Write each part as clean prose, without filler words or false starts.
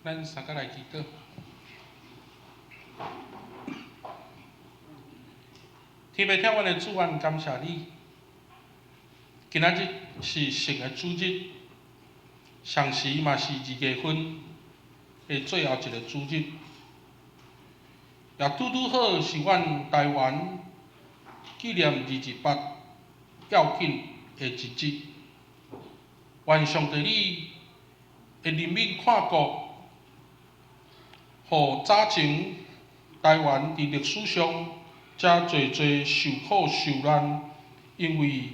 咱三個來祈禱。天父疼阮的主，阮感謝你。今仔日是聖的主日，同時嘛是2月份的最後一个主日，也拄拄好是阮台灣紀念228要緊的一日。願上帝你的憐憫看顧，予早前台灣佇歷史上遮濟濟受苦受難，因為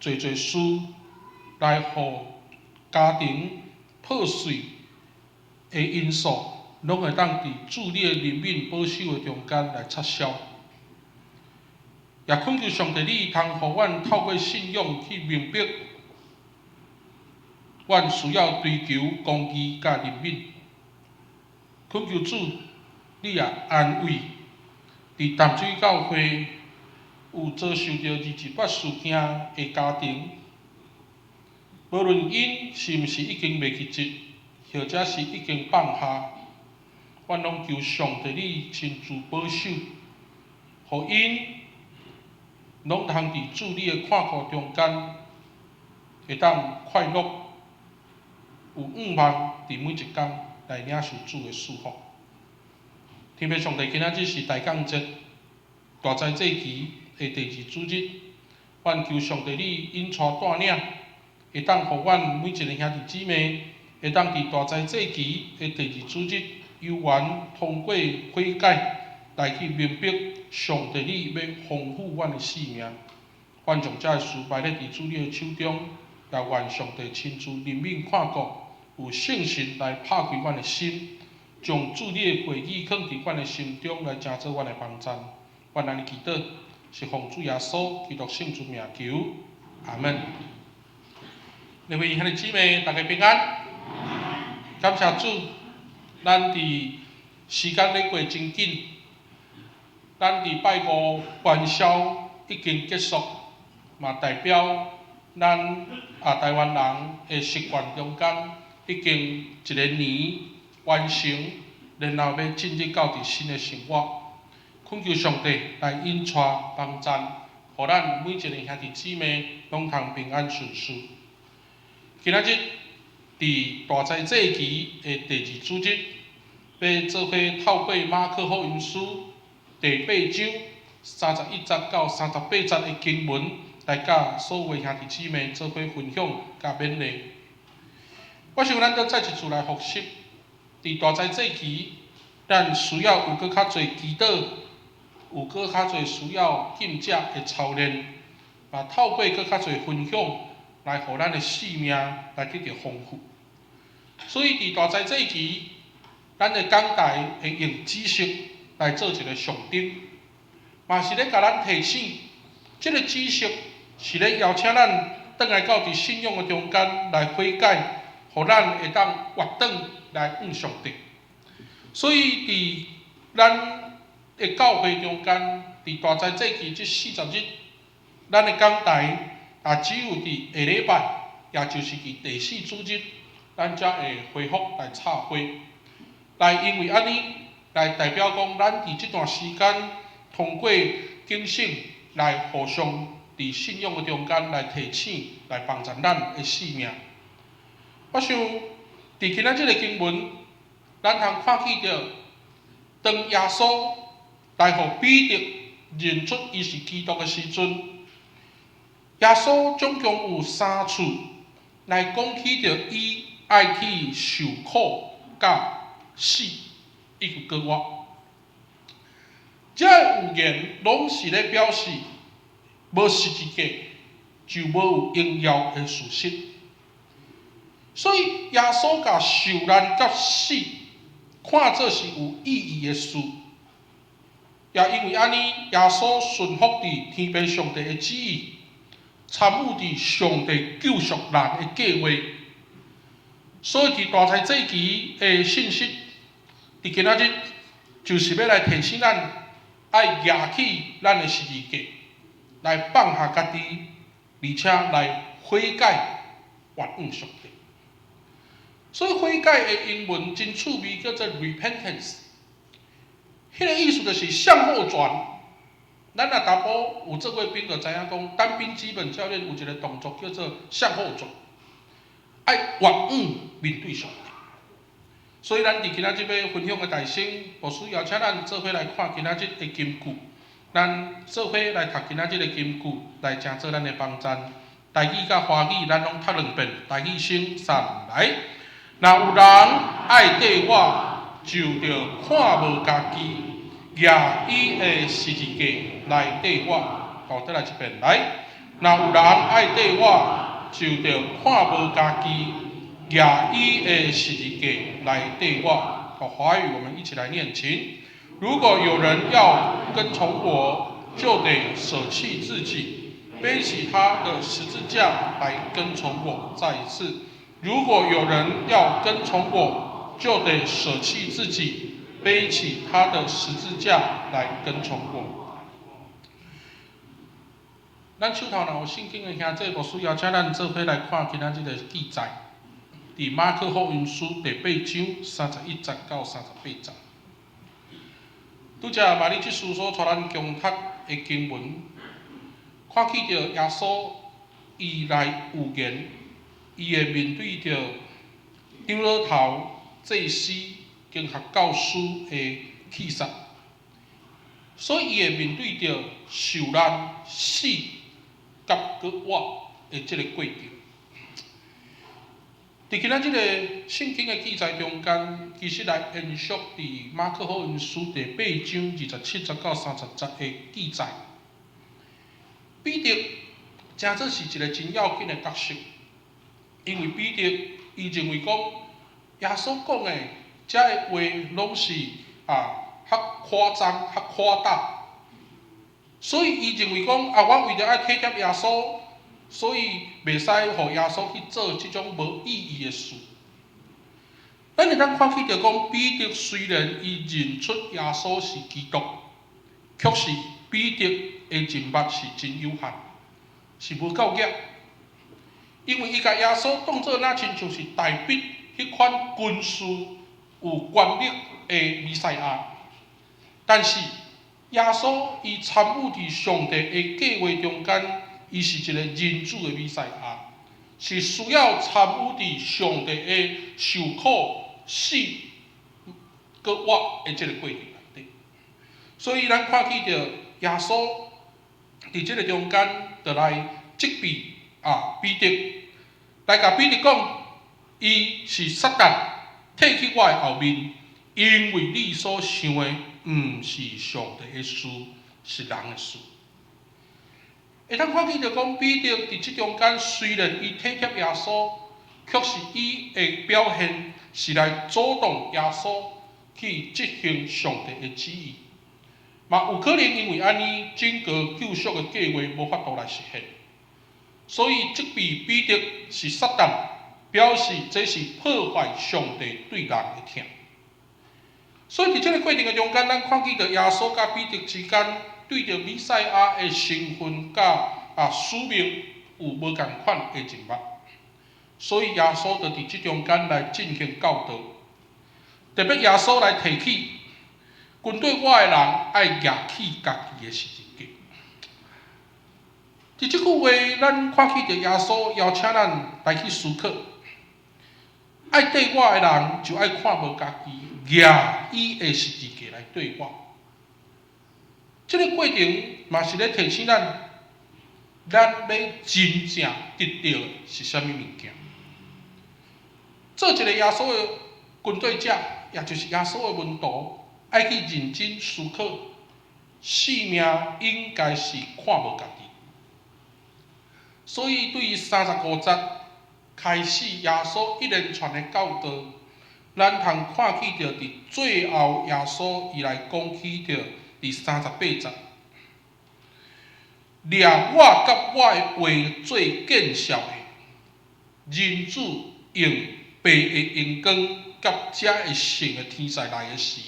濟濟事來予家庭破碎的因素，攏會當佇主你的憐憫保守的中間來撤銷。也懇求上帝你通予阮透過信仰去明白，阮需要追求公義佮憐憫。懇求主，你也安慰佇淡水教會有遭受著228事件的家庭，無論𪜶是毋是已經袂記得，或者是已經放下，阮攏求上帝你親自保守，予𪜶攏通佇主你的看顧中間，會當快樂，有向望，佇每一工來領受主的祝福。天父上帝，今仔日是大降節，大齋祭期的第二主日，阮求上帝你引帶帶領，會當予阮每一个兄弟姊妹，會當佇大齋祭期的第二主日，有緣通過悔改來去明白上帝你欲豐富阮的生命。阮將這个事擺咧佇主你的手中，也願上帝親自憐憫看顧，有聖神來拍開阮的心，將主你的話語囥佇阮的心中，來成做阮的幫贊。阮按呢祈禱，是奉主耶穌基督聖主名求，阿門。各位兄弟姊妹，大家平安。感謝主，咱佇時間咧過真緊，咱佇拜五元宵已經結束，嘛代表咱啊台灣人的習慣中間已經一个年完成，然後欲進入到佇新的生活。懇求上帝來引帶幫贊，予咱每一个兄弟姊妹攏通平安順遂。今仔日佇大齋祭期的第二主日，欲做伙透過馬可福音書第八章31節到38節的經文，來佮所有兄弟姊妹做伙分享佮勉勵。我想咱閣再一次來複習，佇大齋祭期，咱需要有閣較濟祈禱，有閣較濟需要禁食的操練，嘛透過閣較濟分享，來予咱的生命來得著豐富。所以佇大齋祭期，咱的講台會用紫色來做一个象徵，嘛是咧共咱提醒，這个紫色是咧邀請咱轉來到佇信仰的中間來悔改，予咱會當活轉來向上帝。所以佇咱的教會中間，佇大齋祭期這40日，咱的講台也只有佇下禮拜，也就是佇第四主日，咱才會恢復來插花。來因為按呢，來代表講，咱佇這段時間通過警醒來互相佇信仰的中間來提醒，來幫助咱的生命。我想，佇今仔這个經文，咱通看見著，當耶穌來予彼得認出伊是基督的時陣，耶穌總共有三次來講起著伊愛去受苦、佮死，以及復活。這个預言攏是咧表示，無十字架就無有榮耀的事實。所以耶穌共受難佮死看做是有意義的事。也因為按呢，耶穌順服佇天父上帝的旨意，參與佇上帝救贖人的計劃。所以佇大齋祭期的信息，佇今仔日就是欲來提醒咱，愛舉起咱的十字架，來放下家己，而且來悔改，還向上帝。所以悔改的英文真趣味，叫做 repentance。彼個意思就是向後轉。咱若查埔有做過兵，就知影講，當兵基本教練有一個動作叫做向後轉，愛越往面對上帝。所以咱佇今仔日欲分享的大聲，牧師邀請咱做伙來看今仔日的金句，咱做伙來讀今仔日的金句，來成做咱的幫贊。台語佮華語，咱攏讀兩遍。台語先三來。若有人愛綴我，就著看無家己，舉伊的十字架來綴我。好，再來一遍來。若有人愛綴我，就著看無家己，舉伊的十字架來綴我。好，華語我們一起來念，請。如果有人要跟從我，就得捨棄自己，背起他的十字架來跟從我。再一次。如果有人要跟從我，就得捨棄自己，背起他的十字架來跟從我。咱手頭若有聖經的兄弟，牧師邀請咱做伙來看今仔日的記載，佇馬可福音書第八章31節到38節。拄才瑪麗執事所帶咱共讀的經文，看見著耶穌伊來預言。伊會面對著長老頭、祭司、經學教師的棄殺，所以伊會面對著受難、死佮閣活的這個過程。佇今仔這個聖經的記載中間，其實來延續佇馬可福音書第八章27節到30節的記載。彼得誠做是一個真要緊的角色。因為彼得伊認為講耶穌講的這个話攏是啊較誇張、較誇大，所以伊認為講啊，我為著愛體貼耶穌，所以袂使予耶穌去做這種無意義的事。咱會當看見著講，彼得雖然伊認出耶穌是基督，卻是彼得的人脈是真有限，是無夠額。因為伊共耶穌當做若親像是大衛彼款軍事有權力的彌賽亞，但是耶穌伊參與佇上帝的計劃中間，伊是一個人子的彌賽亞，是需要參與佇上帝的受苦、死、閣活的這個過程內底。所以咱看見著耶穌佇這個中間，就來責備啊彼得，來共彼得講，伊是撒旦，退去我的後面，因為你所想的毋是上帝的事，是人的事。會當看見著講，彼得佇這中間雖然伊體貼耶穌，卻是伊的表現是來阻擋耶穌去執行上帝的旨意。嘛有可能因為按呢，整個救贖的計劃無法度來實現。所以責備彼得是撒旦，表示這是破壞上帝對人的疼。所以佇這個過程的中間，咱看見著耶穌佮彼得之間對著彌賽亞的身份佮使命有無仝款的認捌。所以耶穌就佇這中間來進行教導，特別耶穌來提起跟綴我的人愛舉起家己的十字架。佇這句話，咱看見著耶穌邀請咱來去思考，愛綴我的人就愛看無家己，舉伊的十字架來綴我。這個過程嘛是咧提醒咱，咱欲真正得著的是啥物物件。做一個耶穌的跟綴者，也就是耶穌的門徒，愛去認真思考，性命應該是看無家己。所以對35節開始，耶穌一連串的教導，咱通看見著佇最後，耶穌伊來講起著佇38節，掠我佮我的話做見笑的，人子用父的榮光佮遮的聖的天使來的時，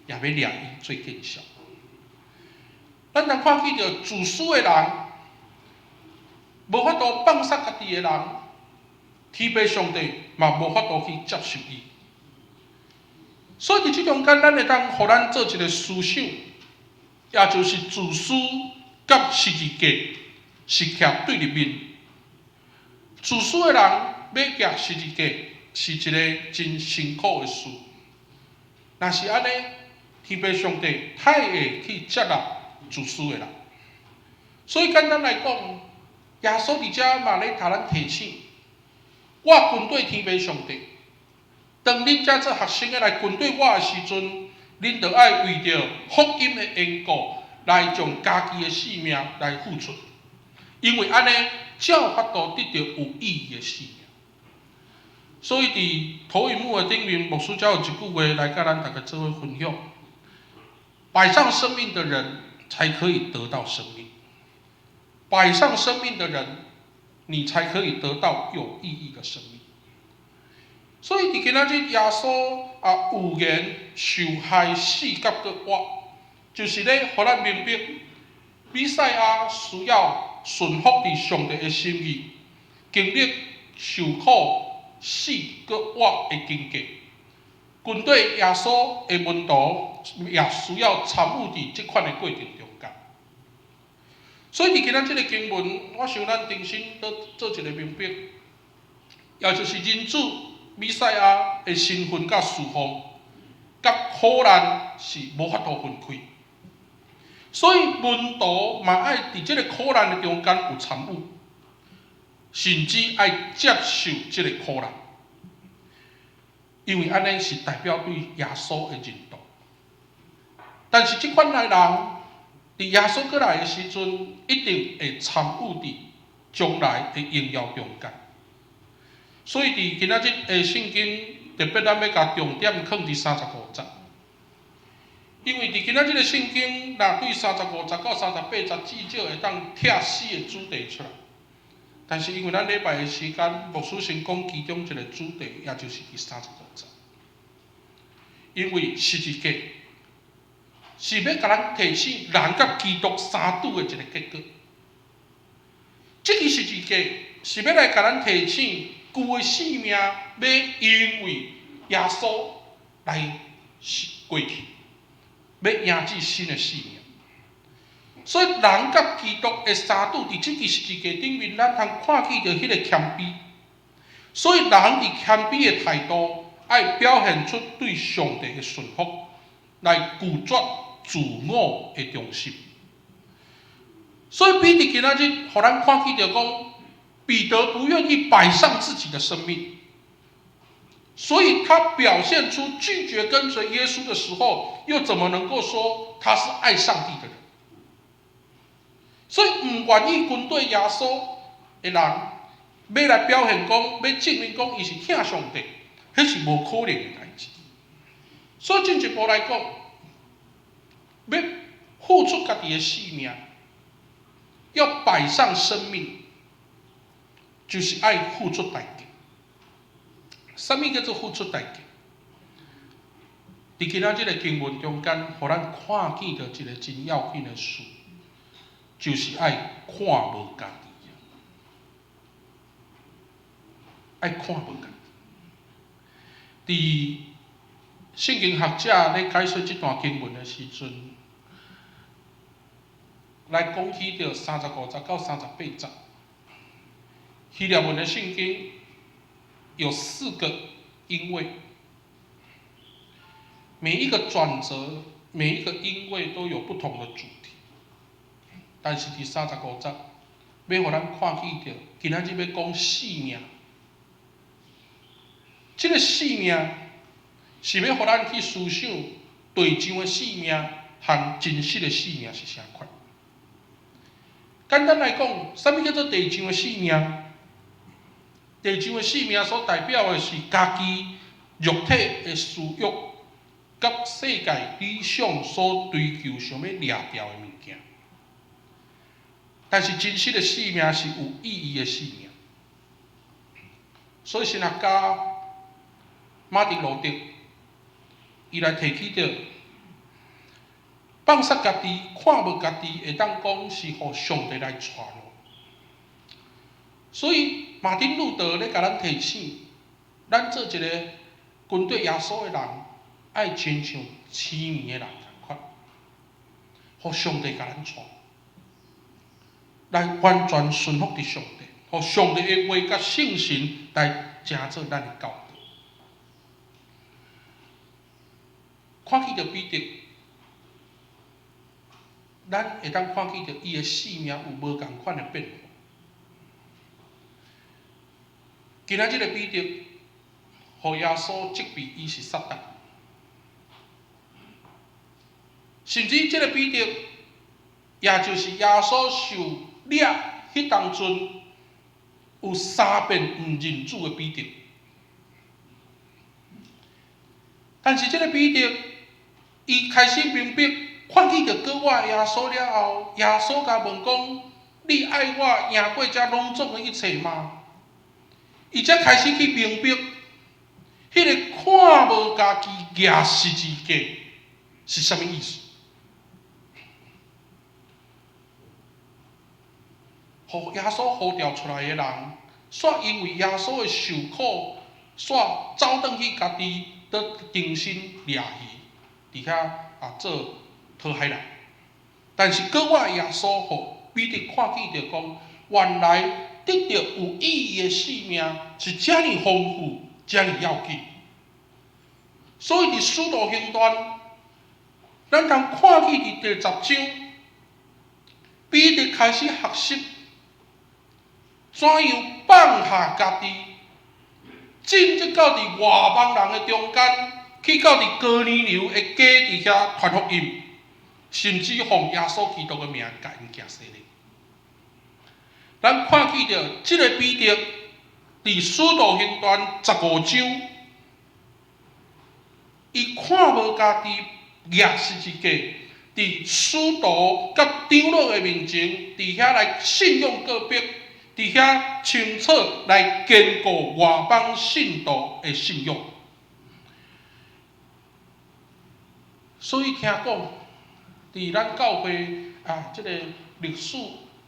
也欲掠伊做見笑。咱通看見著自私的人，無法度放殺家己的人，天父上帝嘛無法度去接受伊。所以佇這中間，咱會當予咱做一個思想，也就是自私佮十字架是徛對立面。自私的人欲行十字架是一个真辛苦的事。若是按呢，天父上帝太會去接納自私的人。所以簡單來講，耶穌佇遮嘛咧共咱提醒，我跟綴天父上帝。當恁遮做學生的來跟綴我的時陣，恁著愛為著福音的緣故，來將家己的性命來付出，因為按呢，才有法度得著有意義的生命。所以佇投影幕的頂面，牧師才有一句話來佮咱逐家做伙分享：擺上生命的人，才可以得到生命；擺上生命的人，你才可以得到有意義的生命。所以佇今仔日耶穌啊預言受害死佮閣活，就是咧予咱明白，彌賽亞需要順服佇上帝的心意，經歷受苦、死閣活的經過。跟綴耶穌的門徒也需要參與佇這款的過程中間。所以佇今仔這个經文，我想咱重新閣做一個明白，也就是人子彌賽亞的身份佮事奉，佮苦難是無法度分開。所以門徒嘛愛佇這个苦難的中間有參與，甚至愛接受這个苦難，因為按呢是代表對耶穌的認同。但是這款的人，佇耶穌閣來的時陣，一定會參與佇將來的榮耀中間。所以佇今仔日的聖經，特別咱欲共重點放佇三十五節，因為佇今仔日的聖經，若對三十五節到三十八節，至少會當拆四个主題出來。但是因為咱禮拜的時間，牧師先講其中一个主題，也就是佇三十五節。因為十字架是欲共咱提醒人佮基督相拄的一个結果。這支十字架是欲來共咱提醒，舊的生命欲因為耶穌來過去，欲迎接新的生命。所以人佮基督的相拄，佇這支十字架頂面，咱通看見著彼个謙卑。所以人佇謙卑的態度，愛表現出對上帝的順服，來拒絕自我的中心。所以彼得今仔日，予咱看見著講，彼得不願意擺上自己的生命，所以他表現出拒絕跟隨耶穌的時候，又怎麼能夠說他是愛上帝的人？所以毋願意跟綴耶穌的人，欲來表現講，欲證明講伊是疼上帝，彼是無可能的代誌。所以進一步來講，欲付出家己的性命，要擺上生命，就是愛付出代價。啥物叫做付出代價？佇今仔這个經文中間，予咱看見著一个真要緊的事，就是愛看無家己，愛看無家己。佇聖經學者咧解說這段經文的時陣，來講起著三十五節到三十八節，希臘文的聖經有四個因為，每一個轉折，每一個因為都有不同的主題。但是佇三十五節，欲予咱看見著，今仔日欲講性命，這个性命是欲予咱去思想地上的性命和真實的性命是啥款。簡單來講，啥物叫做地上的性命？地上的性命所代表的是家己肉體的私欲，佮世界理想所追求想欲掠著的物件。但是真實的性命是有意義的性命。所以神學家馬丁路德，伊來提起著放殺家己、看無家己，會當講是予上帝來帶路。所以馬丁路德咧共咱提醒，咱做一个跟綴耶穌的人，愛親像痴迷的人仝款，予上帝共咱帶，來完全順服佇上帝，予上帝的話佮聖神來成做咱的教導。看見著彼得，咱會當看見著伊的生命有無仝款的變化。今仔這个彼得，予耶穌責備伊是撒旦，甚至這个彼得，也就是耶穌受掠彼當陣有三遍毋認主的彼得。但是這个彼得，伊開始明白，看見著閣活耶穌了後，耶穌共問講：你愛我贏過這攏總的一切嗎？伊才開始去明白，彼个看無家己舉十字架是啥物意思。予耶穌呼召出來的人，煞因為耶穌的受苦，煞走轉去家己佇重新掠魚，佇遐啊做討海人。但是閣活耶穌，予彼得看見著講，原來得著有意義的生命是遮爾豐富，遮爾要緊。所以佇使徒行傳，咱通看見佇第10章，彼得開始學習怎樣放下家己，進入到佇外邦人的中間，去到佇哥尼流的家佇遐傳福音，甚至奉耶穌基督的名共𪜶行洗禮。咱看見著這个彼得佇使徒行傳15章，伊看無家己舉十字架，佇使徒佮長老的面前，佇遐來信仰告白，佇遐清楚來堅固外邦信徒的信仰。所以聽講，佇咱教會啊，這个歷史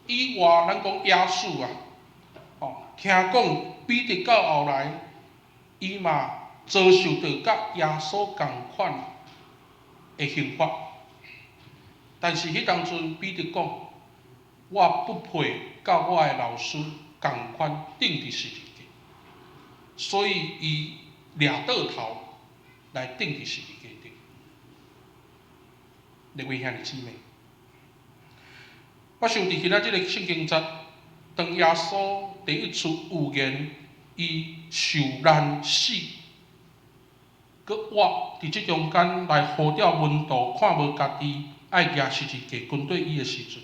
以外，咱講野史啊，哦，聽講彼得到後來，伊嘛遭受著佮耶穌仝款的刑罰，但是彼當陣彼得講，我不配佮我的老師仝款釘佇十字架，所以伊掠倒頭來釘佇十字架頂。各位兄弟姊妹，我想佇今仔這个聖經節，當耶穌第一次預言伊受難死，閣活佇這中間來呼召門徒看無家己愛舉十字架跟綴伊的時陣，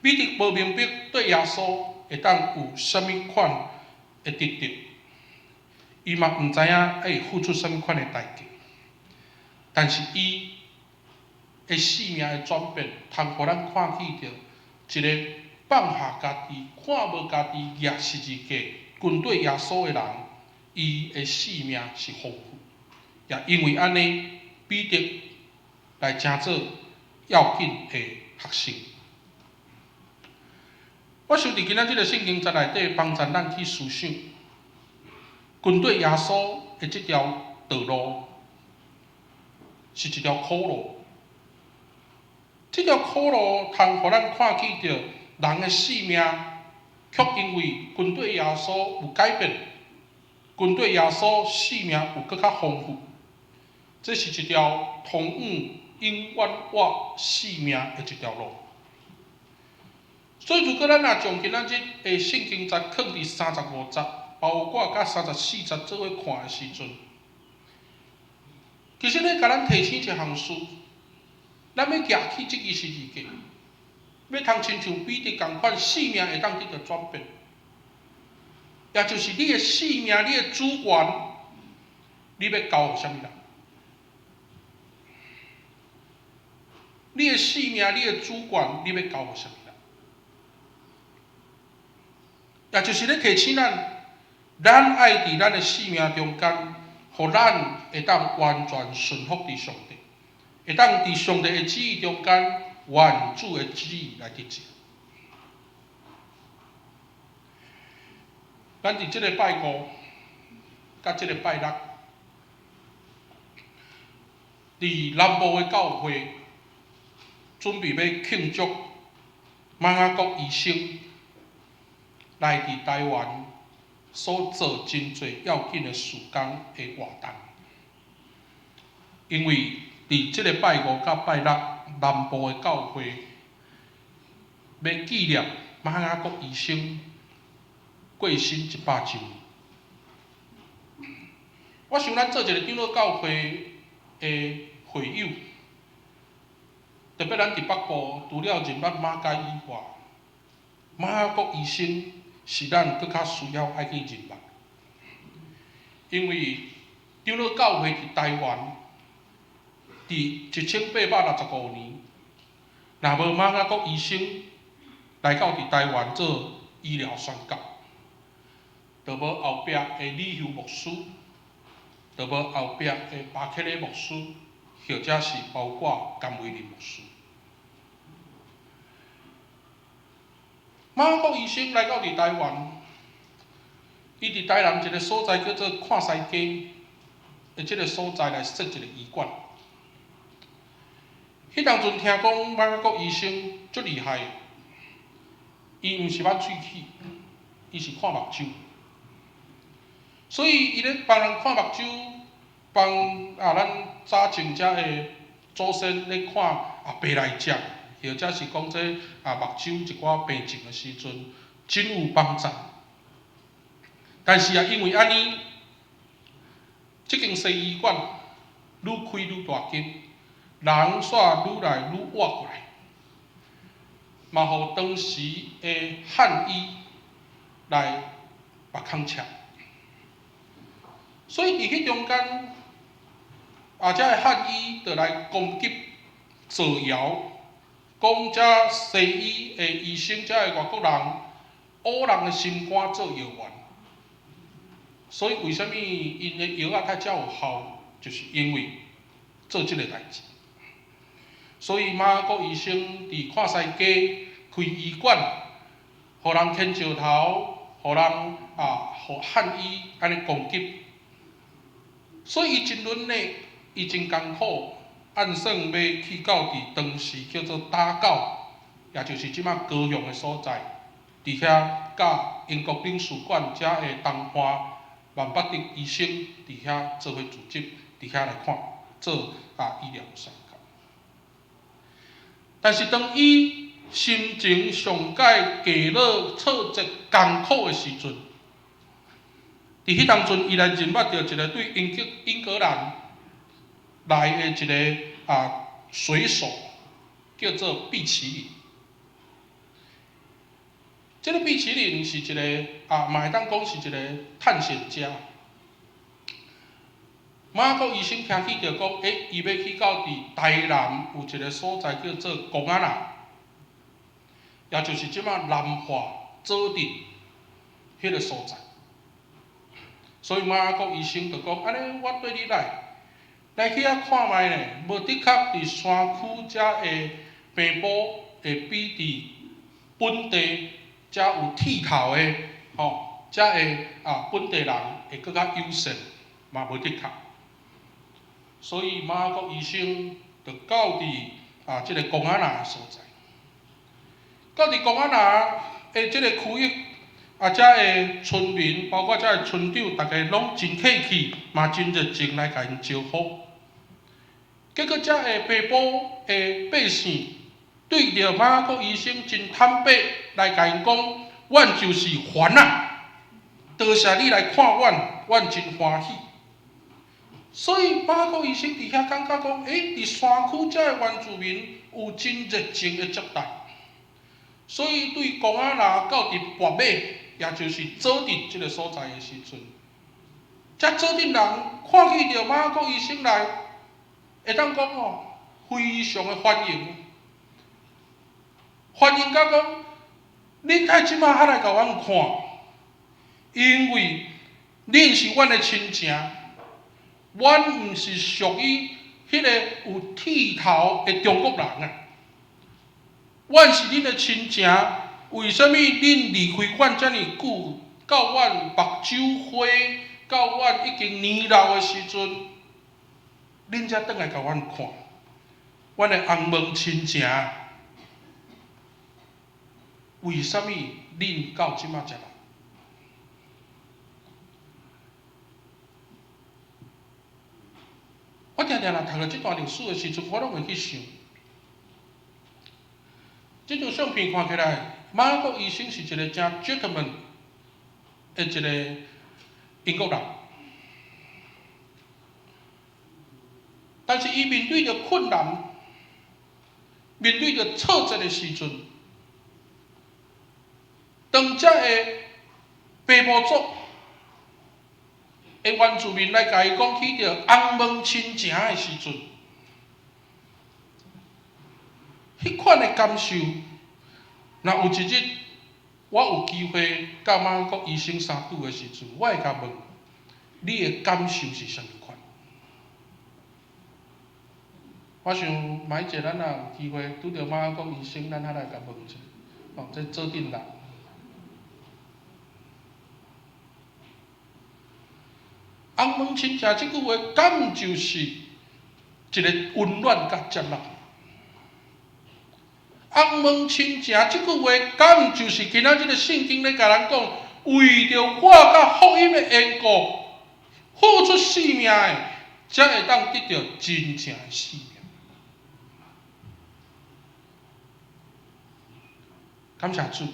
彼得無明白對耶穌會當有啥物款的得著，伊嘛毋知影愛付出啥物款的代價，但是伊的生命的轉變，通予咱看見著一个放下家己、看無家己舉十字架跟綴耶穌的人，伊的生命是豐富。也因為按呢，彼得來成做要緊的學生。我想佇今仔這个聖經節內底，幫助咱去思想，跟綴耶穌的這條道路是一條苦路。這條苦路通予咱看見著人的生命，卻因為跟綴耶穌有改變，跟綴耶穌生命有閣較豐富。這是一條通往永遠活生命的一條路。所以，如果咱若將今仔日的聖經節囥佇35節，包括佮34節做伙看的時陣，其實咧，共咱提醒一項事。咱欲舉起這支十字架，欲通親像彼得仝款，生命會當得著轉變，也就是你的生命、你的主權，你欲交予啥物人？你的生命、你的主權，你欲交予啥物人？也就是咧提醒咱，咱愛佇咱的生命中間，予咱會當完全順服佇上帝。會當佇上帝的旨意中間，願主的旨意來得成。咱佇這个拜五，佮這个拜六，佇南部的教會準備欲慶祝瑪雅國醫生來佇台灣所做真濟要緊的事工的活動。因為佇這个拜五佮拜六，南部的教會欲紀念瑪雅國醫生過身100週年。我想咱做一个長老教會的會友，特別咱佇北部，除了認捌馬偕以外，瑪雅國醫生是咱閣較需要愛去認捌，因為長老教會佇台灣，佇1865年，若無瑪雅國醫生來到佇台灣做醫療宣教，就無後壁的李休牧師，就無後壁的巴克禮牧師，或者是包括甘為霖牧師。瑪雅國醫生來到佇台灣，伊佇台南一个所在叫做看西街的這个所在來設一个醫館。彼當陣聽講瑪雅國醫生足厲害，伊毋是捌喙齒，伊是看目睭，所以伊咧幫人看目睭，幫啊咱早前遮的祖先咧看啊白內障，或者是講這啊目睭一寡病症的時陣，真有幫助。但是啊，因為按呢，這間西醫館愈開愈大間，人煞愈來愈倚過來，嘛予當時的漢醫來目空切。所以佇彼中間，啊，遮的漢醫就來攻擊造謠，講遮西醫的醫生，遮的外國人，挖人的心肝做藥丸。所以為啥物𪜶的藥仔較才有效，就是因為做這个代誌。所以瑪雅國醫生佇看西街開醫館，予人牽石頭，予人啊，予漢醫按呢攻擊。所以伊真忍耐，伊真艱苦，按算欲去到佇當時叫做打狗，也就是這馬高雄的所在，佇遐佮英國領事館遮的同伴萬伯德醫生佇遐做伙組織，佇遐來看做啊醫療宣教。但是當伊心情上蓋低落、挫折、艱苦的時陣，佇彼當陣，伊來認捌著一个對英格蘭來的一个啊水手，叫做畢奇林。這个畢奇林是一个啊，嘛會當講是一个探險家。瑪雅國醫生聽起著講，欸，伊欲去到佇台南有一个所在叫做公仔那，也就是這馬南化左鎮彼个所在。所以瑪雅國醫生就講，按呢我綴你來，來去遐看覓呢？無的確佇山區遮的病埔會比佇本地遮有剃頭的吼，遮的啊本地人會閣較友善，嘛無的確。所以瑪雅國醫生就到佇啊這个公仔那的所在，到佇公仔那的這个區域，啊，遮的村民，包括遮的村長，逐家攏真客氣，嘛真熱情來共𪜶招呼。結果遮的北埔的百姓對著瑪雅國醫生真坦白來共𪜶講，阮就是番仔，多謝你來看阮，阮真歡喜。所以瑪雅國醫生佇遐感覺講，欸，佇山區遮的原住民有真熱情的接待。所以對公仔那到佇博馬，也就是左鎮這个所在的時陣，遮左鎮人看見著瑪雅國醫生來，會當講哦，非常的歡迎，歡迎甲講，恁愛這馬才來共阮看，因為恁是阮的親情，阮毋是屬於彼个有剃頭的中國人啊。阮是恁的親情，為啥物恁離開阮遮爾久，到阮目睭花到阮已經年老的時陣，恁才轉來共阮看，阮的翁門親情，為啥物恁到這馬才來？我定定若讀著這段歷史的時陣，我攏會去想，這張相片看起來，馬可醫生是一個誠 gentleman 的一個英國人，但是伊面對著困難、面對著挫折的時陣，當遮个平埔族的原住民來共伊講起著翁門親情的時陣，彼款的感受，若有一日我有機會佮馬國醫生相拄的時陣，我會共問，你的感受是啥物款？我想明仔載咱若有機會拄著馬國醫生，咱仔來共問一下，哦，這做陣人。翁門親情這句話，敢就是一個溫暖佮接納？翁門親情這句話，敢就是今仔日個聖經咧共咱講，為著我佮福音的緣故，付出性命的，才會當得著真正的性命。感謝主，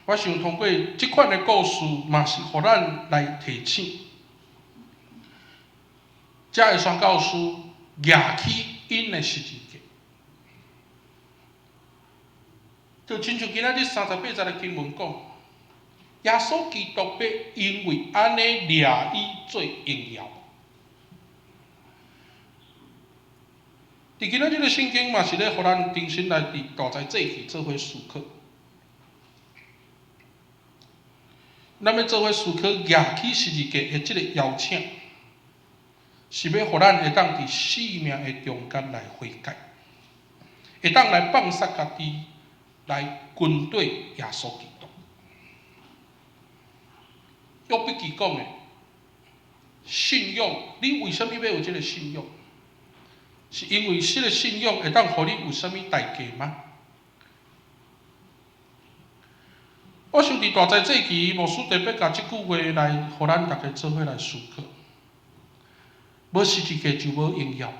我想通過這款的故事，嘛是予咱來提醒。遮的宣教師舉起𪜶的十字架，就親像今仔日38節的經文講，耶穌基督欲因為按呢掠伊做榮耀。佇今仔日的聖經嘛是咧，予咱重新來佇大齋節期做伙思考。咱欲做伙思考舉起十字架的這個邀請，是欲予咱會當佇生命的中間來悔改，會當來放殺家己，來跟隨耶穌基督。約筆記講的信仰，你為啥物欲有這个信仰？是因為這个信仰會當予你有啥物代價嗎？我想佇大齋節期，牧師特別共這句話來，予咱逐家做伙來思考。無十字架就無榮耀。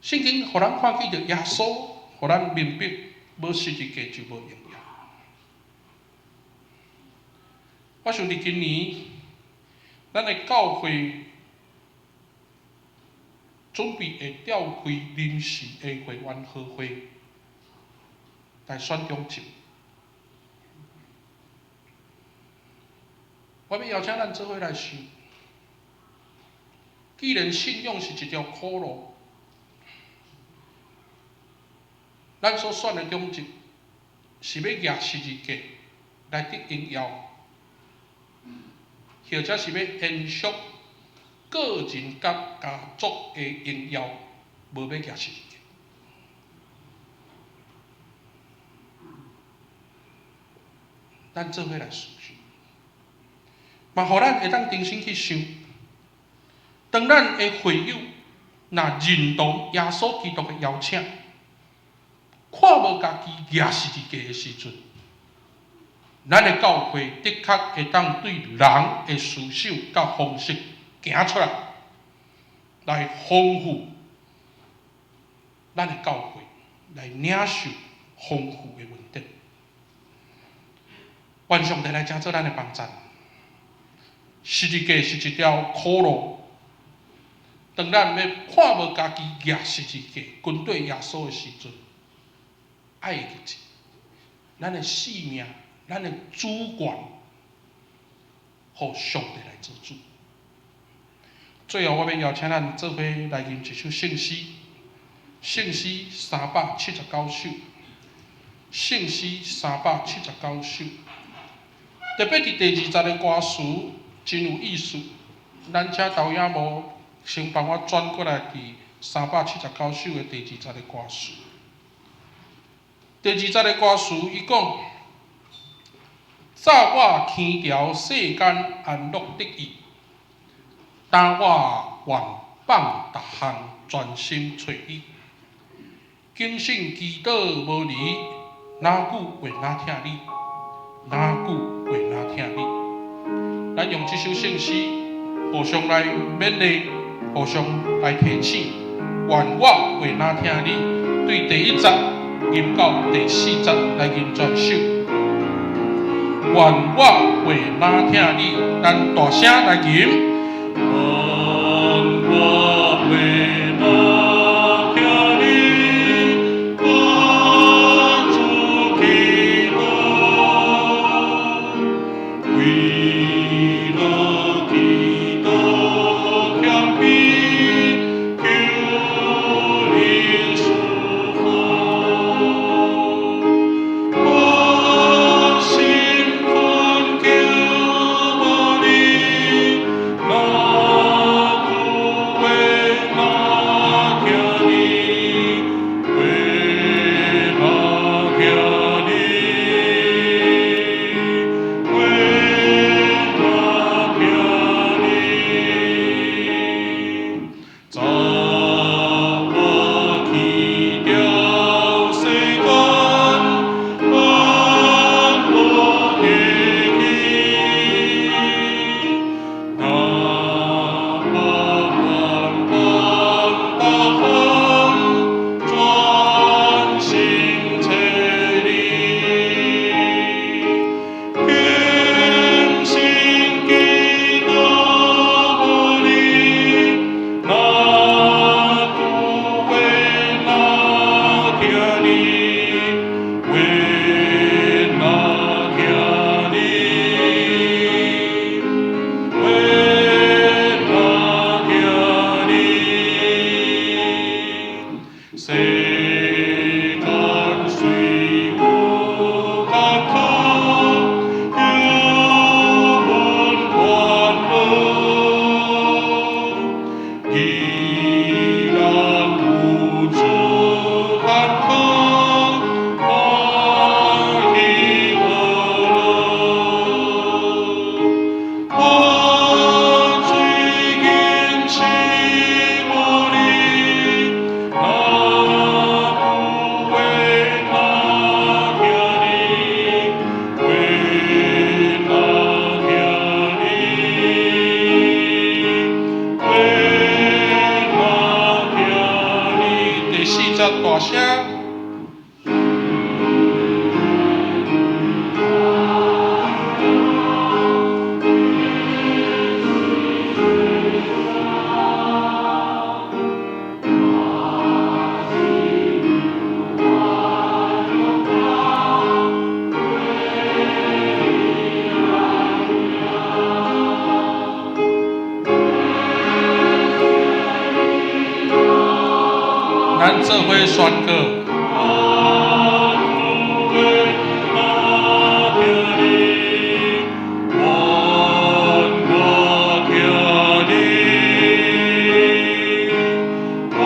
聖經予咱看見著耶穌，予咱明白，無十字架就無榮耀。我想佇今年，咱的教會準備會召開臨時的會員合會來選長執。我欲邀請咱做伙來想，既然信仰是一條苦路，咱所選的長執是欲舉十字架來得榮耀，或者是欲延續個人佮家族的榮耀，無欲舉十字架。咱做伙來思想，嘛，予咱會當重新去想，當咱的會友若認同耶穌基督的邀請，看無家己舉十字架的時陣，咱的教會的確會當對人的思想佮方式行出來，來豐富咱的教會，來領受豐富的恩典。願上帝來成做咱的幫贊。十字架是一條苦路，當咱欲看無家己舉十字架跟隨耶穌的時陣，愛會記住，咱的性命、咱的主權，予上帝來做主。最後，我欲邀請咱做伙來吟一首聖詩，聖詩379首，聖詩379首。特別佇第二節的歌詞真有意思，咱請導演無先幫我轉過來佇379首的第二節的歌詞。第二節的歌詞，伊講：早我輕佻世間安樂得意，今我願放逐項專心揣你。警醒祈禱無離，哪久會若疼你？哪久會若疼你？咱用這首聖詩互相來勉勵，互相來提醒。願我會若疼你，對第一節吟到第四節來吟全首。願我會若疼你，咱大聲來吟。願我會若疼你，我主基督，為了基督謙卑，求你賜福。我心懇求無離，哪久會若疼你，會若疼你，會若疼你。早我棄掉世間安樂得意，若我願放逐項專心揣你。警醒祈禱無離，哪久會若疼你，會若疼你，會若疼你。世間雖有艱苦，憂悶煩惱，依然有主擔靠，歡喜和樂。我最謹慎無離，哪久會若疼你，會若疼你，會若疼你。第四節大聲。咱做伙宣告。哪久會若疼你，願我疼你，願我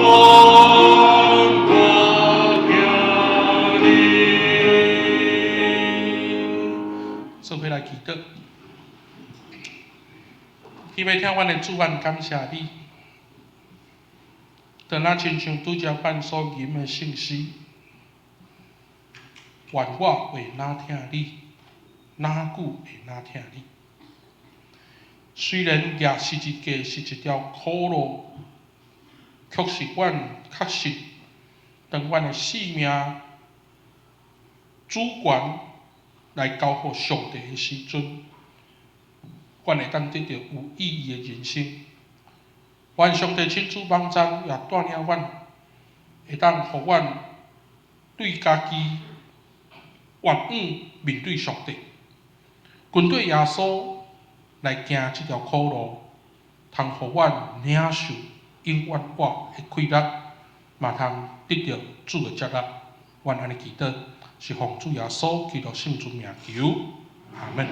疼你。做伙來祈禱。天父疼阮的主，阮感謝你。當咱親像拄才阮所吟的聖詩，願我會若疼你，哪久會若疼你？雖然舉十字架是一條苦路，卻是阮確實當阮的性命主權來交予上帝的時陣，阮會當得著有意義的人生。願上帝親自幫助，也帶領阮，會當予阮對家己願意面對上帝，跟綴耶穌來行這條苦路，通予阮領受永遠活的快樂，嘛通得著主的接納。阮按呢祈禱，是奉主耶穌基督聖尊名求，阿門。